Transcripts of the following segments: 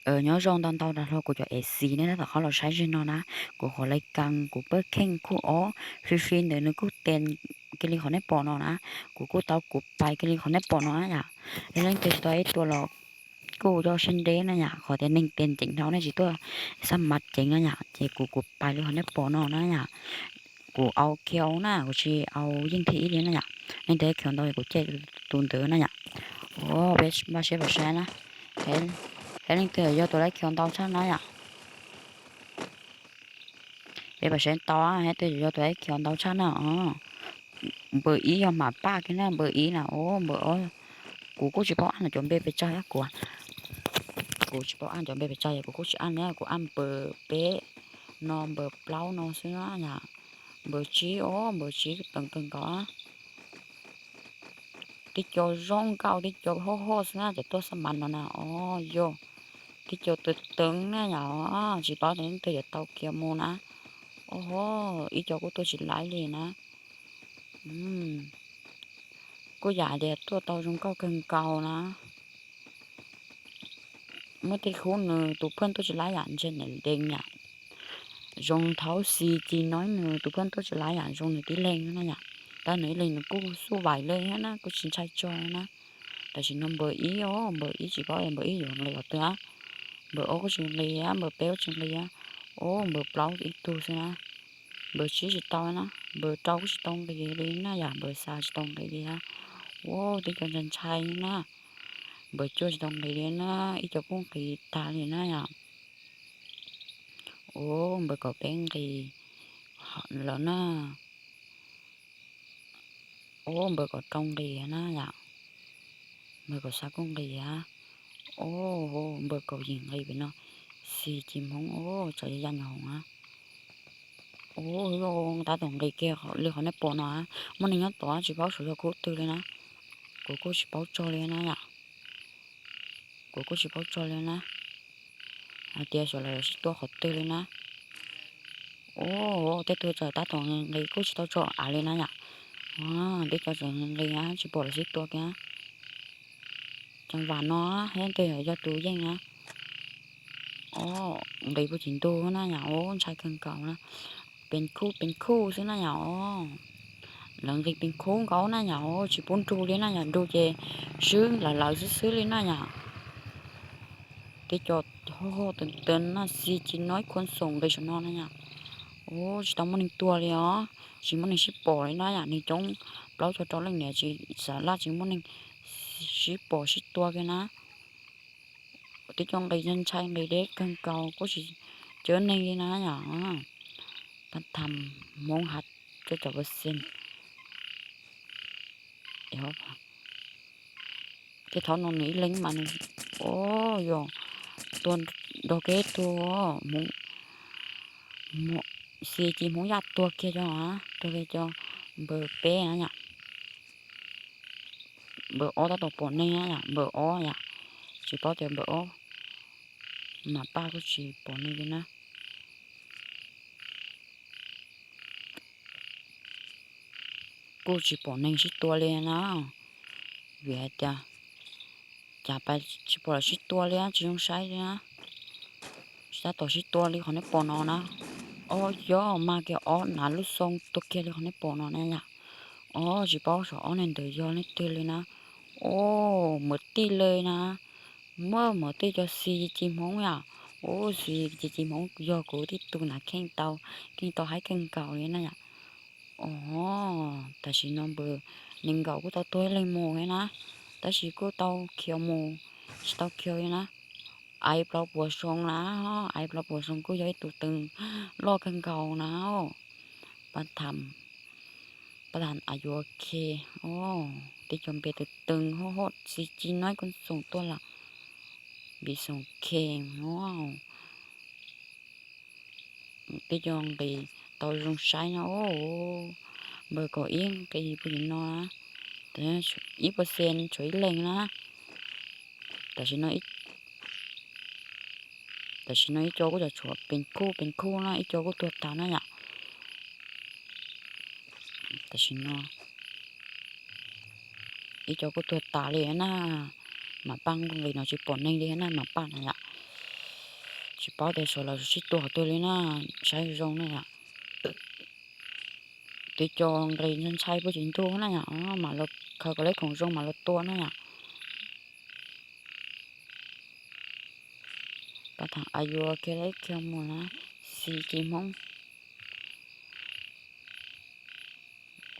Nyob zoo ntau ntau rau hlo kuv cov ev xis nej tab tom qhov los saib zig no na. Kuv qhov lais kas kuv pawg kheej kuj ob fij fij ntawd nws kuj tes kiag li qhov nej pom no na. Kuv kuj tau kuv pais kiag li qhov nej pom no na yom. Yog leej twg tsis tau ib tua los kuj yog siab ntev na yom, qhov tias neeg tes ceev dhau nej tsis tuaj xab mav ceev na yom, ces kuv kuv pais li qhov nej pom no na yom. Kuv au khiav na, kuv tsis au yeej thim ib li na yom. Leej twg khiav ntau kuv cem tus ntawd na yom. Ua peb npaj siab pais saib na. Yog leej twg yog tus laib khiav ntau tshaj na yom. Peb pais saib tau, yog leej twg yog tus laib khiav ntau tshaj na os. Npawm ib yog Mam Paj kiag na, npawm ib na, o npawm ob. Kuv kuj tsis paub ab no cov npe pes tsawg yom, kuv, kuv tsis paub ab cov npe pes tsawg yom, kuv kuj tsis ab na, kuv ab npawm peb no npawm plaub no xwb na yom. Npawm tsib, o npawm tsib teev kawg nkaus. Tib co zoo nkauj, tib co hoj hoj xwb na, cov tuaj xab mav no na, o yog tib co teev teev na yom, tsis paub tias leej twg yuav tau khiav mus na. O ho, ib co kuj tuaj tsis laib li na. Kuj yam tias tuaj tau zoo nkauj kawg nkaus na. Muab tej khub nws tus phaj tuaj tsis laib yam ntshe niam dees yam. Zoo thaum xis ci no nws tus phaj tuaj tsis laib yam zoo nws tib leeg na yom. Tab nws ib leeg nws kuj xub vais li thiab na, kuj tsis ntshai tso na. Tam sim no npawm ib os, npawm ib tsis paub npawm ib yuav nqis qhov twg. Npawm ob kuj tsis nqis, npawm peb kuj tsis nqis. O npawm plaub ib tug xwb na. Npawm tsib tsis tau na, npawm rau kuj tsis tau nqis li na yom, npawm xya tsis tau nqis li. Ua tib co ntshai ntshai na. Npawb cuaj tsis tau nqis li na, ib co kuj nqis tag li na yom. Ua npawb kaum peb nqis lawm na. Ua npawb kaum rau nqis na yom. Npawb kaum xya kuj nqis. Ua npawb kaum yim nqis pem no. Xis ci hmoob ua tsav ya nyuag hoom na. Ua tab tom nqis kiag li qhov nej pom no. Muaj neeg nyob tod tsis paub xyov yog khub twg li na. Kuv kuj tsis paub tso li na yom. Kuv kuj tsis paub tso li na, hais tias xyov lawv sib tua qhov twg li na. Ua tej tug txawm tab tom nqis kuj tsis tau tso av li na yom. Tej co tseem nqis tsis pom lawv sib tua kiag. Cov vam no thiab tej yog tus yeej na. O nqis puag tim ntug na yom, ua ntshai kawg nkaus na. Peev khuj peev khuj xwb na yom. Lawv nqis peev khuj nkaus na yom, tsis pub nrug li na yom, nrug ces swb lawv lawv xwb xwb li na yom. Tej co hoj hoj teev teev na, xis ci no ib khuam xoom nqis saum no na yom. Ua tsis tau muaj neeg tuag li os, tsis muaj neeg sib pom li na yom, neeg coob plaub caug rau leej niam tsis xav laj tsis muaj neeg sib pom sib tua kiag na. Tej co nqis ntshai nqis deb kawg nkaus kuj tsis cawb neeg li na yom. Pab tham hmoob hav cuaj caum percent. Tej thaum no nws ib leeg mas nws, o yog tuag nrog kiag tus hmoob, xis ci hmoob yaj tuag kiag cov, tuag kiag cov. Npawb peb na yom. Npawb ob tab tom pom neeg na yom, npawb ob yom. Tsis paub tias npawb ob, Mam Paj kuj tsis pom neeg li na. Kuj tsis pom neeg sib tua li na. Vim hais tias cas pais tsis pom lawv sib tua li, tsis zoo saib li na. Tsis tab tom sib tua li qhov nej pom no na. O yog mas kiag ob nav lub xoo tuag kiag li qhov nej pom no na yom. O tsis paub saum ob neeg ntawd yog leej twg li na. O, muaj tij li na. Muaj muaj tij cov xis ci hmoob yom. U, xis ci hmoob yog kuv tij tug na, kheej tau, kheej tau haib kawg nkaus li na yom. O, tam sim no npawg nees nkaum kuj tau tuag ib leeg mus li na, tab sis kuj tau khiav mus, tsis tau khiav li na. Aiv plaub puas xoo na, aiv plaub puas xoo kuj yog ib tug teev loj kawg nkaus na. Pab tham, pab tham a yuav khe, o, tib co npe teev teev hoj hoj xis ci no ib khuam xoom tuaj lawm, npiv xoom khe, o. Tib co nqis tau zoo saib no, npawg kaum ib nqis puag tim no, ib puas xees tshuav ib leeg na. Tam sim no, tam sim no ib co kuj tshuav peev khuj peev khuj na, ib co kuj tuag tas na yom. Tam sim no ib co kuj tuag tas li na. Mam Paj nqis no tsis pom neeg li na, Mam Paj na yom. Tsis paub tias saum lawv sib tua qhov twg li na, saib zoo na yom. Twb cov nqis ntshai ntshai puag tim ntug na yom, mam los khaws kom leb khoom zoo mam los tua na yom. Pab thaum a yuav kiag leb khiav mus na, xis ci Hmoob.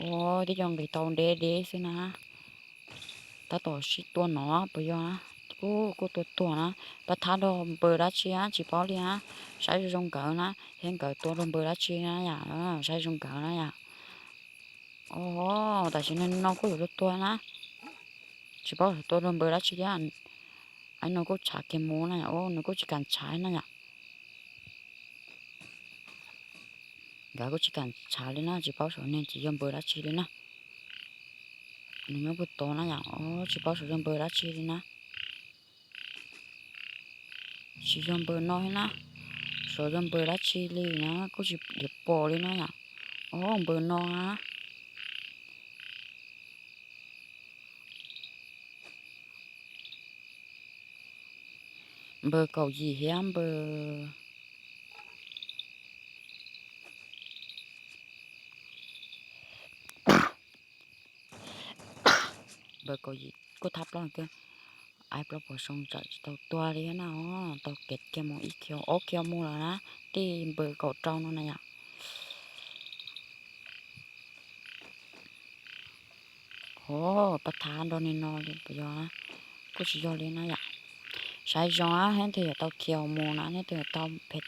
Ua tib co nqis tau deb deb xwb na. Tab tom sib tua no puas yog? Kuj kuj tua tuag na. Pab thab nrog npawg dab tsi tsis paub li na. Saib zoo nkawd na, thiab nkawd tua nrog npawg dab tsi na yom, saib zoo nkawd na yom. Os, tam sim no kuj yuav luag tuag na. Tsis paub tua nrog npawg dab tsi thiab. Ai no kuj tshav kiag mus na yom, nws kuj tsis kam tshav na yom. Nkawd kuj tsis kam tshav li na, tsis paub saum neeg tsis yog npawg dab tsi li na. Nws nyob puag tod na yom, tsis paub saum yog npawg dab tsi li na. Tsis yog npawg no thiab na, saum yog npawg dab tsi li na kuj tsis pom li na yom. Os, npawg no na. Npawg kaum yim thiab npawg, npawg kaum yim kuj thab plaub kawg. Ai plaub puas soo tsawm tsis tau tuag li na, tau kev kiag mus ib khiav ob khiav mus lawm na, tij npawg kaum rau no na yom. Os, pab thab nrog neeg no li puas yog? Kuj tsis yog li na yom. Saib zoo thiab twg yuav tau khiav mus na, thiab twg yuav tau phem,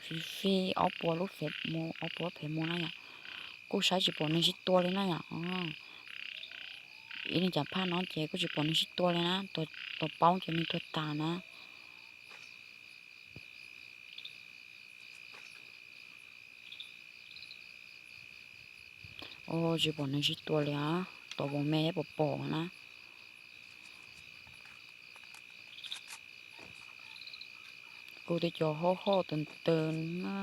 fij fij ob puas lub phem mus, ob puas phem mus na yom. Kuj saib tsis pom neeg sib tua li na yom. Ib leeg cas phaj no ces kuj tsis pom neeg sib tua li na, tus paub ces nws tuag tas na. Os, tsis pom neeg sib tua li os, tos vos me pom pom na. Kuv twb cov hauj hauj tawv tawv na,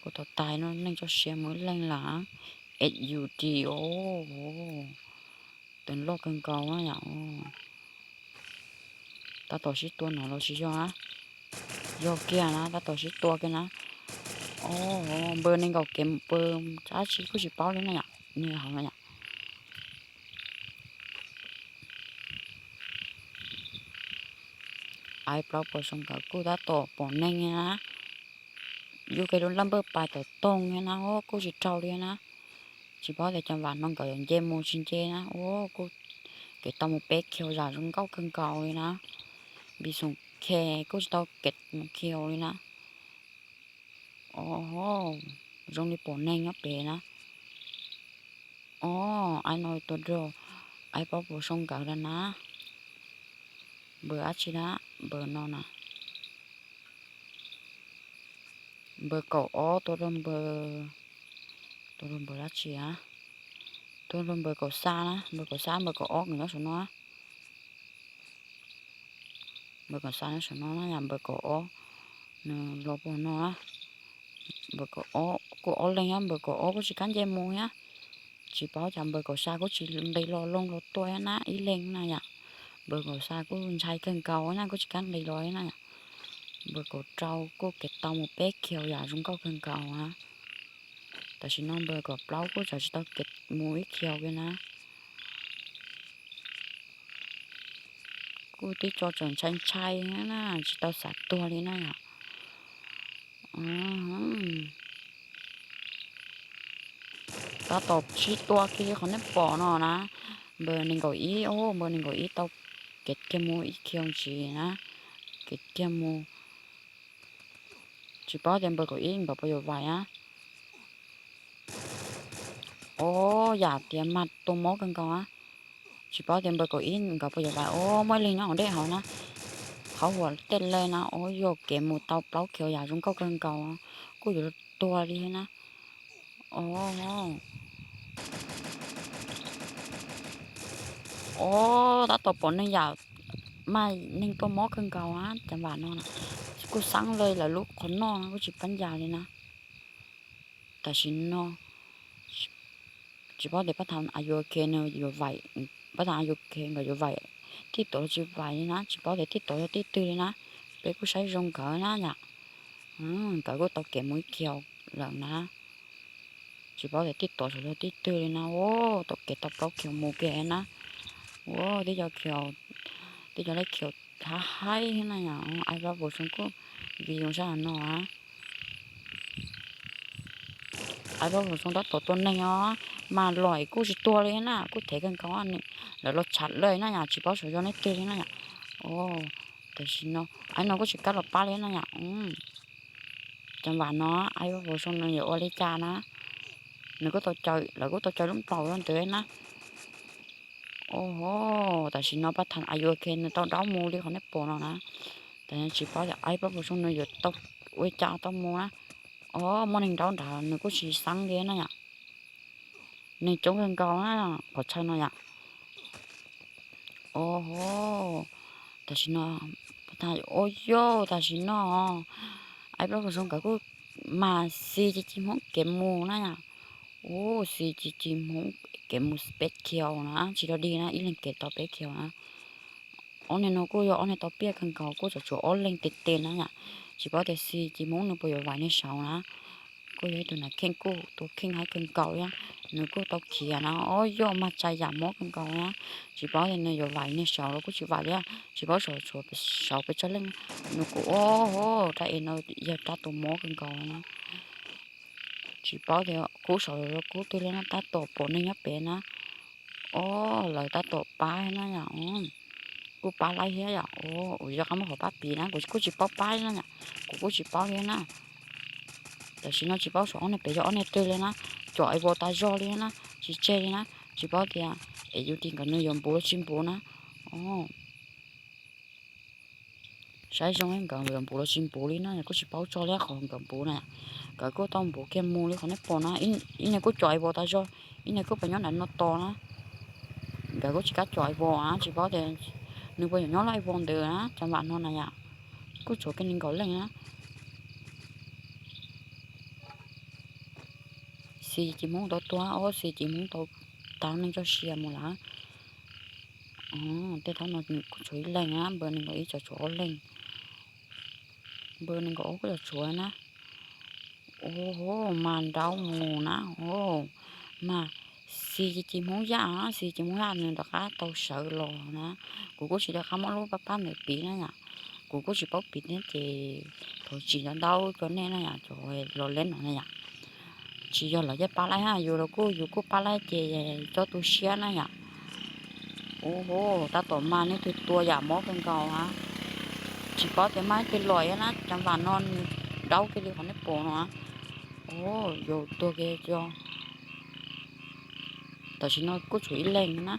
kuv tos tais no neeg tso siav mus ib leeg lawm. Es yus ris os, tawv loj kawg nkaus na yom. Tab tom sib tua no los tsis yog, yog kiag na, tab tom sib tua kiag na. Os, npawg nees nkaum kev mus pw dab tsi kuj tsis paub li na yom, nws hauv no yom. Ai plaub puas zoo nkawd kuj tab tom pom neeg na. Yus kev lub laj npawj pais tom toog na, kuj tsis raug li na. Tsis paub tias cov vam no nkawd yuav nce mus tsis nce na. Ua kuj kev tau mus peb khiaus yam zoo nkauj kawg nkaus li na. Npis xoom khe kuj tsis tau kev mus khiaus li na. Os, zoo li pom neeg nyob pem na. Os, ai no tua rau, ai paub puas zoo nkawd lawm na. Npawg dab tsi na, npawg no na. Npawg kaum ob tua rau npawg, tua rau npawg dab tsi a? Tua rau npawg kaum xya na, npawg kaum xya, npawg kaum ob nkawd nyob saum no. Npawg kaum xya nyob saum no na yom, npawg kaum ob, nws los puag no na. Npawg kaum ob kuj ob leeg, npawg kaum ob kuj tsis kam nce mus thiab. Tsis paub cas npawg kaum xya kuj tsis nqis los loo los tua thiab na, ib leeg na yom. Npawg kaum xya kuj ntshai kawg nkaus na, kuj tsis kam nqis los thiab na yom. Npawg kaum rau kuj kev tau mus peb khiaus yam zoo nkauj kawg nkaus na. Tam sim no npawg kaum plaub kuj tseem tsis tau kev mus ib khiaus kiag na. Kuj tib co tseem ntshai ntshai na, tsis tau xav tuag li na yom. Tab tom sib tua kiag li qhov nej pom no na. Npawg nees nkaum ib, npawg nees nkaum ib tau kev kiag mus ib khiaus ntsis na. Kev kiag mus. Tsis paub tias npawg kaum ib nkawd puas yuav vaim na. Os, yam tias mag tua mob kawg nkaus na. Tsis paub tias npawg kaum ib nkawd puas yuav vaim. Os, muaj ib leeg nyob hauv dej hauv na. Qhov huam tej le na, os, yuam kev mus tau plaub khiaus yam zoo nkauj kawg nkaus, kuj yuav tuag li na. Os, os, tab tom pom neeg yam mag neeg tua mob kawg nkaus na, cov vam no na. Kuj xeeb le lawv lub qhov noj no kuj tsis pab ncas li na. Tam sim no tsis paub tias pab thaum a yuav khe nws yuav vaim, pab thaum a yuav khe nkawd yuav vaim tij tuav los tsis vaim li na, tsis paub tias tij tuav yog tij twg li na. Peb kuj saib zoo nkawd na yom. Nkawd kuj tau kev mus ib khiaus lawm na. Tsis paub tias tib tuav saum yog tib twg li na. Ua tau kev tau plaub khiaus mus kiag na. Ua tib co khiaus, tib co leb khiaus haib haib na yom. Ai pab puas zoo kuj vim zoo sab no. Ai pab puas zoo tab tom tua neeg os, mas los kuj tsis tuag li na, kuj thev kawg nkaus. Lawv los tsham lawm na yom, tsis paub saum yog leej twg li na yom. Tam sim no ai no kuj tsis kam los pab li na yom. Cov vam no, ai pab puas zoo nws yuav ua li cas na. Nws kuj tau caw, lawv kuj tau caw lub nplaum rau ntawd na. Tam sim no pab tham a yuav ke nws tau daub mus li qhov nej pom no na. Tam tsis paub tias ai pab puas zoo nws yuav tau ua li cas tau mus na. Os, muaj neeg daub nrad nws kuj tsis xeeb li na yom. Neeg coob kawg nkaus na, qhov chaw no yom. Os, tam sim no, ua yog tam sim no ai pab puas zoo nkawd kuj mas xis ci ci Hmoob kev mus na yom. Ua xis ci ci Hmoob kev mus peb khiaus na, tsis dog dig na, ib leeg kev tau peb khiaus na. Ob niag no kuj yog ob niag tau piaj kawg nkaus, kuj tseem tshuav ob leeg tes tes na yom. Tsis paub tias xis ci Hmoob nws puas yuav vaim niag saud na. Kuj yog ib tug nas kheej kuj tua kheej haib kawg nkaus li, nws kuj tau khiav na. Os, yog mas tsa yam mob kawg nkaus na. Tsis paub tias nws yuav vaim niag saud los kuj tsis vaim li, tsis paub saud pes tsawg leej. Nws kuj, os, rab ev no yog rab tus mob kawg nkaus na. Tsis paub tias kub saud los kub twg li na, tab tom pom neeg nyob pem na. Os, lawv tab tom pab na yom. Kuj pab laib thiab yom. Os, yog qab muab qhov pab piv na, kuv kuj tsis paub pab li na yom. Kuv kuj tsis paub li na. Tam sim no tsis paub saum ob niag pem yog ob niag twg li na. Cov ai vos tas zog li na, tsis tseg li na. Tsis paub tias es yus tis nkawd nws yuav npuv los tsis npuv na. Saib zoo nkawd yuav npuv los tsis npuv li na, kuj tsis paub tso li qhov nkawd npuv na. Nkawd kuj tau npuv kiag mus li qhov nej pom na, ib niag kuj cov ai vos tas zog, ib niag kuj pes nyob nram no tos na. Nkawd kuj tsis kam cov ai vos na, tsis paub tias nws puas yuav nyob lub ai vos ntawd na, cov vam no na yom. Kuj tshuav kiag nees nkaum leej na. Xis ci Hmoob tau tuag, os, xis ci Hmoob tau tag neej txoj sia mus lawm. Tej thaum no kuj tshuav ib leeg na, npawg nees nkaum ib tseem tshuav ob leeg. Npawg nees nkaum ob kuj tseem tshuav na. Os, mas nraub mus na, os, mas xis ci Hmoob Yaj, xis ci Hmoob Yaj nws rov qab tau sawv los na. Kuv kuj tsis rov qab muab lub pab pab ntawd piv na yom. Kuv kuj tsis paub piv thiab ces thov txim ntau ntau rau nej na yom, cov los leb no na yom. Tsis yog lawv yeej pab laib, yus los kuj yus kuj pab laib ces txhob tu siab na yom. Ua tab tom mas nej twg tua yam mob kawg nkaus na. Tsis paub tias mas twg los na, cov vam no nraub kiag li qhov nej pom no. Yus tuag kiag os. Tam sim no kuj tshuav ib leeg na.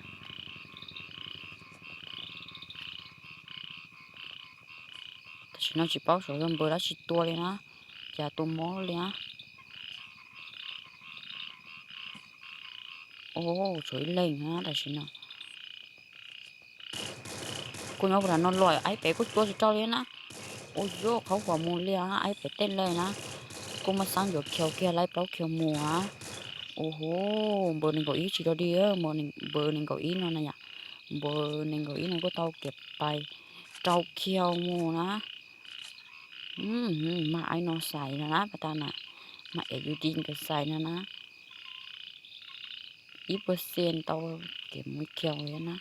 Tam sim no tsis paub saum yog npawg dab tsi tua li na, cas tua mob li na. Tshuav ib leeg na tam sim no. Kuj nyob puag nram no los, aib pem kuj tua tsis raug li na. Ua yog qhov huam mus li, aib pem tej lawm na. Kuj muaj xab ncuav khiaus kiag laib plaub khiaus mus a. Ua hu, npawg nees nkaum ib tsis dog dig, npawg nees nkaum ib no na yom. Npawg nees nkaum ib no kuj tau kev pais rau khiaus mus na. Mag aib no xais no na, pas tas na, mag es yus di nkawd xais no na. Ib puas xees tau kev mus khiaus na.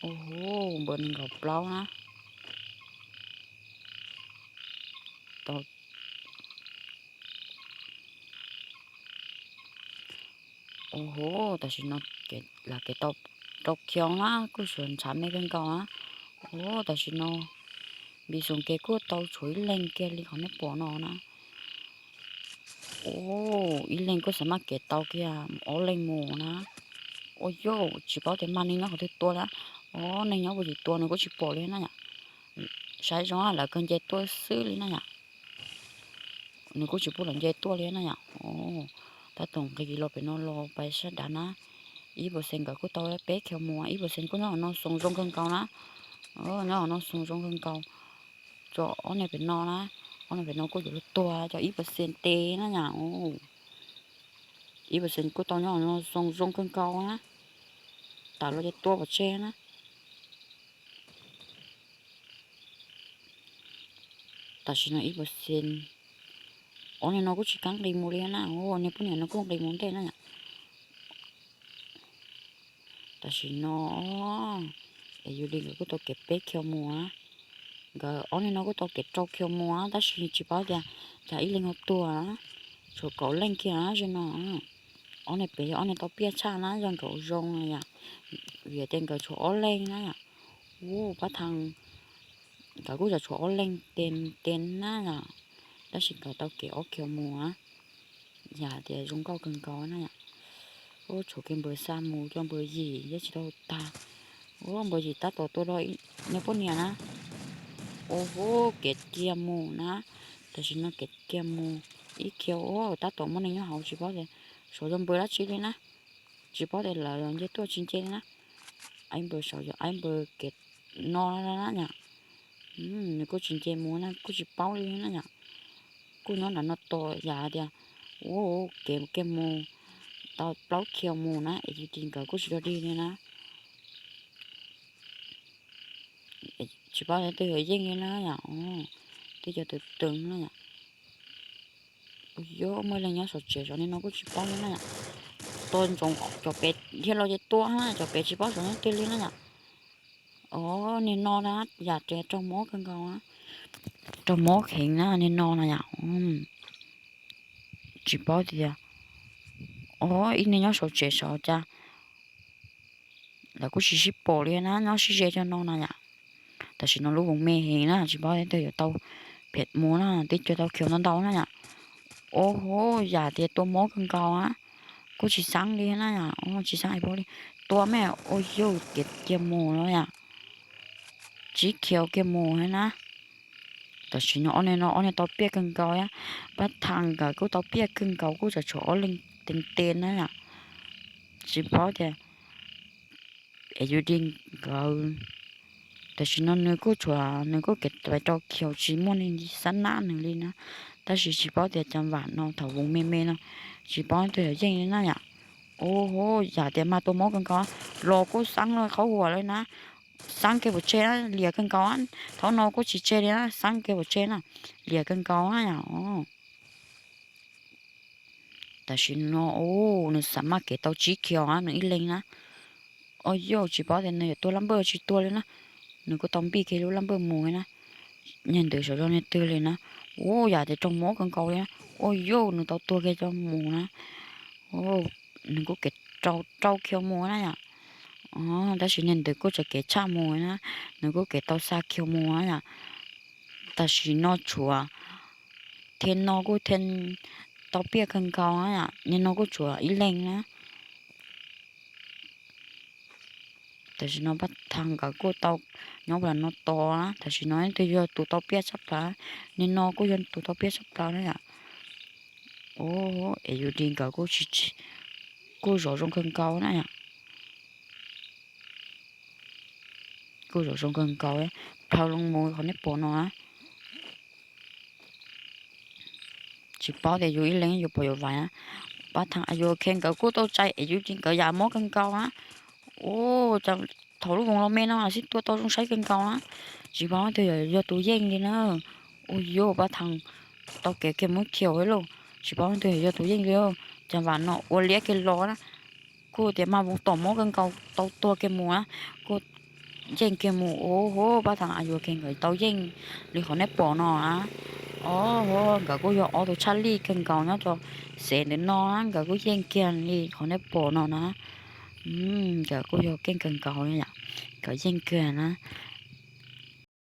Ua hu, npawg nees nkaum plaub na. Ua hu, tam sim no lam kev tau rau khiaus na, kuj suav ntshav me kawg nkaus na. Ua tam sim no npis xoom kev kuj tau tshuav ib leeg kiag li qhov nej pom no na. Ua ib leeg kuj xav maj kev tau kiag ob leeg mus na. Ua yog tsis paub tias mag neeg nyob qhov twg tua li. Ob neeg nyob puag tim tua nws kuj tsis pom li na yom. Saib zoo lawv kawg nce tuaj xwb li na yom. Nws kuj tsis pub lawv nce tuaj li na yom. Tab tom nqis los pem no los pais sab dav na. Ib puas xees nkawd kuj tau peb khiaus mus, ib puas xees kuj nyob no xoos zoo kawg nkaus na. Nyob no xoos zoo kawg nkaus. Cov ob niag pem no na, ob niag pem no kuj yuav luag tuag cov ib puas xees tes na yom. Ib puas xees kuj tau nyob no xoos zoo kawg nkaus na. Tas los ces tua pov tseg na. Tam sim no ib puas xees ob niag no kuj tsis kam nqis mus li na, niag poj niam no kuj nqis mus ntej na yom. Tam sim no es yus li nkawd kuj tau kev peb khiaus mus na. Nkawd ob niag no kuj tau kev rau khiaus mus na, tab sis tsis paub tias cas ib leeg ho tuag, tshuav kaum leej kiag na ze no. Ob niag pem yog ob niag tau piaj tshaj na, yog nkawd zoo na yom, vim tias nkawd tshuav ob leeg na yom. Ua pab thaj nkawd kuj yog tshuav ob leeg tes tes na yom, tab sis nkawd tau kev ob khiaus mus na. Yam tias zoo nkauj kawg nkaus na yom. Ua tshuav kiag npawg xa mus cov npawg yim yeej tsis tau tag. Ua npawg yim tab tom tua rau niag poj niam na. Ua hu kev kiag mus na, tam sim no kev kiag mus ib khiaus ua tab tom muaj neeg nyob hauv tsis paub tias saum yog npawg dab tsi li na. Tsis paub tias lawv los nce tuaj tsis nce li na. Aib npawg saum yog aib npawg kev no na yom. Nws kuj tsis nce mus na, kuj tsis paub li na yom. Kuj nyob nram no tos yam tias ua kev kiag mus tau plaub khiaus mus na es tis nkawd kuj tsis dog dig li na. Tsis paub twg yuav yeej li na yom. Twb cov tus twg na yom. Ua yog muaj leej nyob saum tsev saum niag no kuj tsis paub li na yom. Tua ntsoov cov pem dhia los ces tua na, cov pem tsis paub saum nyob twg li na yom. Os niag no na, yam tias raug mob kawg nkaus, raug mob heev na niag no na yom. Tsis paub tias, os ib niag nyob saum tsev saud cas lawv kuj tsis sib pom li na, nyob sib ze cov no na yom. Tam sim no lub voos me heev na, tsis paub twg yuav tau phem mus na, twb cov tau khiaus ntau ntau na yom. Ua hu yam tias tua mob kawg nkaus na, kuj tsis xeeb li na yom, tsis xeeb es paub li. Tua me ua yug kev kiag mus no yom, tsib khiaus kiag mus na. Tam sim no ob niag no ob niag tau piaj kawg nkaus, pab thaj nkawd kuj tau piaj kawg nkaus, kuj tseem tshuav ob leeg tes tes na yom. Tsis paub tias es yus di nkawd. Tam sim no nws kuj tshuav nws kuj kev rau khiaus tsis muaj neeg xab nab nws li na, tab sis tsis paub tias cas vam no thaum voos me me no tsis paub twg yuav yeej li na yom. Ua hu yam tias mas tua mob kawg nkaus, los kuj xeeb lawm qhov huam lawm na, xeeb kiag pov tseg na, liam kawg nkaus. Thaum no kuj tsis tseg li na, xeeb kiag pov tseg na, liam kawg nkaus na yom. Tam sim no ua nws xav maj kev tau tsib khiaus na nws ib leeg na. Ua yog tsis paub tias nws yuav tuag lab npawj tsis tuag li na, nws kuj tau npij kiag lub lab npawj mus na. Niag ntawd saum zog niag twg li na, ua yam tias raug mob kawg nkaus li na. Ua yog nws tau tuag kiag cov mus na. Nws kuj kev rau rau khiaus mus na yom. Tab sis niag ntawd kuj tseem kev tshaj mus na, nws kuj kev tau xa khiaus mus na yom. Tam sim no tshuav thiaj no kuj thiaj tau piaj kawg nkaus na yom, niag no kuj tshuav ib leeg na. Tam sim no pab thaj nkawd kuj tau nyob plas no tos na, tam sim no twg yog tus tau piaj tshaj plaws, niag no kuj yog tus tau piaj tshaj plaws na yom. Es yus di nkawd kuj zov zoo kawg nkaus na yom. Kuj zov zoo kawg nkaus, plhaw loo mus qhov nej pom no na. Tsis paub tias yus ib leeg yuav pom yuav vam na. Pab thaj yuav khe nkawd kuj tau txais es yus di nkawd yam mob kawg nkaus na. Ua cas thaum lub voos los me no xij tua tau zoo saib kawg nkaus na. Tsis paub twg yog tus yeej li na. Ua yog pab thaj tau kev kiag muab khiaus lauj, tsis paub twg yog tus yeej li. Cas vam no ua liab kiag los na, kuj tias mas voos tom mob kawg nkaus tau tuag kiag mus na, kuj yeej kiag mus. Ua hu pab thaj yuav khe nkawd tau yeej li qhov nej pom no na. Ua hu nkawd kuj yog ob tug tshaj lij kawg nkaus nyob rau xev ntawm no na, nkawd kuj yeej kiag li qhov nej pom no na. Nkawd kuj yog keej kawg nkaus li yom, nkawd yeej kiag na.